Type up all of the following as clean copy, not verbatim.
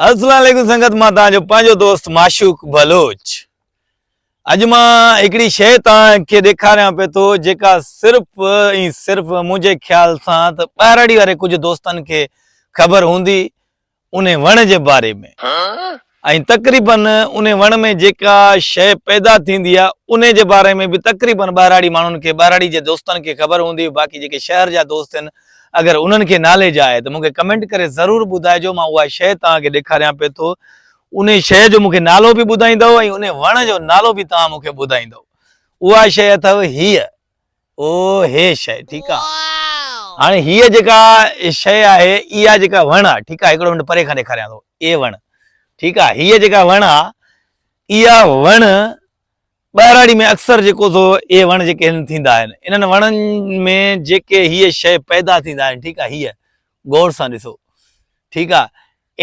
السلام عليڪم سنگت مان توهان جو پنهنجو دوست معشوق بلوچ اڄ مان هڪڙي شيء توهان کي ڏيکاريان پيو ٿو جيڪا صرف ۽ صرف منهنجي خيال سان ته ٻهراڙي واري ڪجهه دوستن کي خبر هوندي انهي وڻ جي باري ۾ ۽ تقريبن انهي وڻ ۾ جيڪا شيء پيدا ٿيندي آهي انهي جي باري ۾ به تقريبن ٻهراڙي ماڻهن کي ٻهراڙي جي دوستن کي خبر هوندي باقي جيڪي شهر جا دوست آهن اگر انهن کي ناليج آهي ته مونکي ڪمينٽ ڪري ضرور ٻڌائجو مان اها شيء توهان کي ڏيکاريان پيو ٿو انهي شيء جو مونکي نالو به ٻڌائيندؤ ۽ انهي وڻ جو نالو به توهان مونکي ٻڌائيندؤ اها شيء اٿو هيء او هي شيء ٺيڪ آ هاڻي هيء جيڪا شيء آهي اها جيڪا وڻ آ ٺيڪ آ هڪڙو منٽ پري کان ڏيکاريان ٿو اي وڻ ٺيڪ آ هيء جيڪا وڻ آ اها وڻ ٻهراڙي ۾ اڪثر جيڪو سو اهي وڻ جيڪي هن ٿيندا آهن انهن وڻن ۾ جيڪي هيء شيء پيدا ٿيندا آهن ٺيڪ آ هيء غور سان ڏسو ٺيڪ آ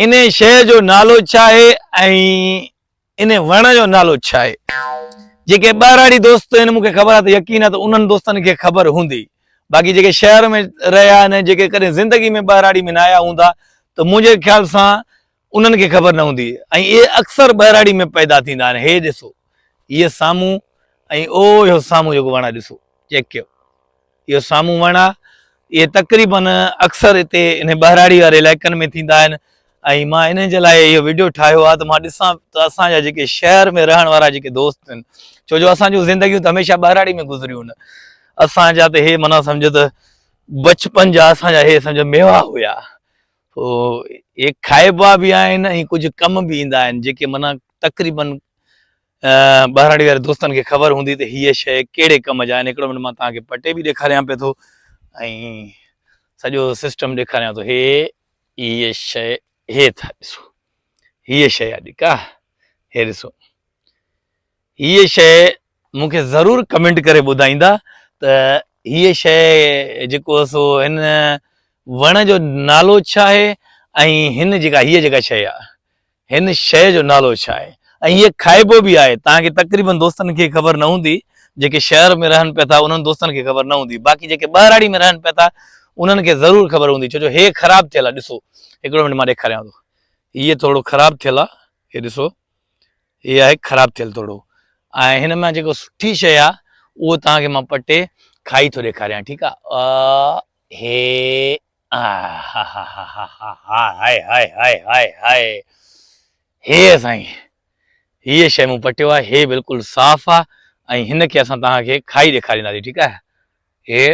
انهي شيء جو نالو ڇا آهي ۽ انهي وڻ جو نالو ڇا آهي؟ جيڪي ٻهراڙي دوست آهن مون کي خبر آهي ته يقين آهي ته انهن دوستن کي خبر هوندي. باقي جيڪي شهر ۾ رهيا آهن ۽ جيڪي ڪڏهن زندگي ۾ ٻهراڙي ۾ نه آيا هوندا ته منهنجي خيال سان انهن کي خبر نه هوندي ۽ اهي اڪثر ٻهراڙي ۾ پيدا ٿيندا آهن. هي ڏسو هيء سامهون ۽ او اهو سامهون جيڪو وڻ آهي ڏسو چيڪ ڪيو. اهو سامهون وڻ آ. اهي تقريبن اڪثر هتي انهي ٻهراڙي واري علائقن ۾ ٿيندا آهن ۽ مان انهي جي لاء اهو وڊيو ٺاهيو آ ته مان ڏسان ته اسان جا جيڪي شهر ۾ رهڻ وارا جيڪي دوست آهن ڇو جو اسان جون زندگيون ته هميشه ٻهراڙي ۾ گذريون آهن اسان جا ته هي معنيٰ سمجهو ته بچپن جا اسان جا هي سمجهو ميوا هيا سو اهي کائبا به آهن ۽ ڪجهه ڪم به ايندا آهن جيڪي معنيٰ تقريبن ٻهراڙي واري دوستن کي خبر هوندي ته هيء شيء ڪهڙي ڪم جا آهن. هڪڙو منٽ مان توهان کي پٽي به ڏيکاريان پيو ٿو ۽ سڄو سسٽم ڏيکاريان ٿو. هي هيء شيء هي ٿا ڏسو هيء شيء آهي ٺيڪ آهي هي ڏسو هيء شيء مون کي ضرور ڪمينٽ ڪري ٻڌائيندا ته هيء شيء جيڪو سو هن وڻ جو نالو ڇا آهي ۽ هن جيڪا هيء جيڪا شيء آهي هن شيء جو نالو ڇا آهي ۽ هيء کائبو به آهي توهان کي تقريبن دوستن کي خبر نه هوندي جيڪي شهر ۾ رهن پيا ٿا انهن دوستن کي خبر نه هوندي باقي جيڪي ٻهراڙي ۾ رهن پيا ٿا انهن کي ضرور خبر هوندي ڇو جو هي خراب ٿيل آهي ڏسو هڪڙو منٽ مان ڏيکاريان ٿو هيء ٿورو خراب ٿيل آهي هي ڏسو هي آهي خراب ٿيل ٿورو ۽ هن مان جيڪو سٺي شيء آهي اهو توهان کي مان پٽي کائي ٿو ڏيکاريان ٺيڪ آهي هي هاء هاء هاء هاء هاء هي سائين هيء شيء مون پٽيو آهي هي بلڪل صاف آهي ۽ هن کي اسان توهان کي کائي ڏيکارينداسين ٺيڪ آهي هي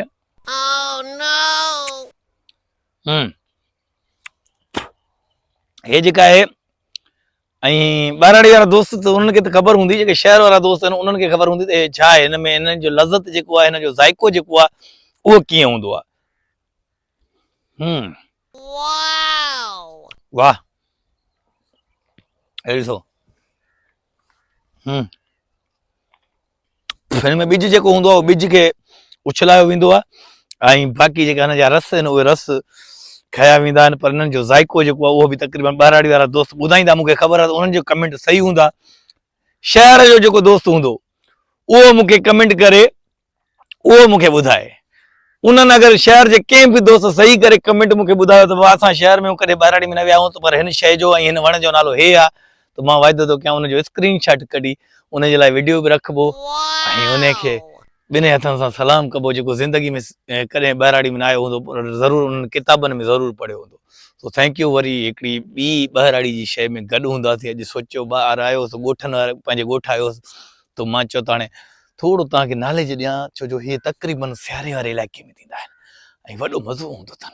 هم هي جيڪا آهي ۽ ٻهراڙي وارا دوست ته انهن کي ته خبر هوندي جيڪي شهر وارا دوست آهن انهن کي خبر هوندي ته هي ڇا آهي هن ۾ هن جو لذت جيڪو آهي هن جو ذائقو جيڪو آهي اهو ڪيئن هوندو آهي هم واهه هي ڏسو هم هن ۾ ٻج جيڪو هوندو آهي ٻج کي اڇلايو ويندو آهي ۽ باقي جيڪا هن جا رس آهن اهي رس کايا ويندا آهن پر انهن جو ذائقو جيڪو آهي اهو به تقريبن ٻهراڙي وارا دوست ٻڌائيندا مون کي خبر آهي ته انهن جو ڪمينٽ صحيح هوندا شهر جو جيڪو دوست هوندو اهو مون کي ڪمينٽ ڪري اهو مون کي ٻڌائي. انهن اگر شهر جي ڪنهن به دوست صحيح ڪري ڪمينٽ مون کي ٻڌايو ته بابا اسان شهر ۾ آهيون ڪڏهن ٻهراڙي ۾ نه ويا آهيون ته پر هن شيء جو ۽ هن وڻ جو نالو هي آهي ته مان واعدو ٿو ڪيان ان جو اسڪرين شاٽ ڪڍي ان جي لاء وڊيو به رکبو ۽ ان کي ٻنهي هٿن سان سلام ڪبو جيڪو زندگي ۾ ڪڏهن ٻهراڙي ۾ نه آيو هوندو پر ضرور انهن ڪتابن ۾ ضرور پڙهيو هوندو سو thank you وري هڪڙي ٻي ٻهراڙي جي شيء ۾ گڏ هونداسين اڄ سوچيو ٻاهر آيو هوس ڳوٺن واري پنهنجي ڳوٺ آيو هوس ته مان چيو ته هاڻي ٿورو توهان کي ناليج ڏيان ڇو جو هي تقريبن سياري واري علائقي ۾ ٿيندا آهن ۽ وڏو مزو هوندو اٿن.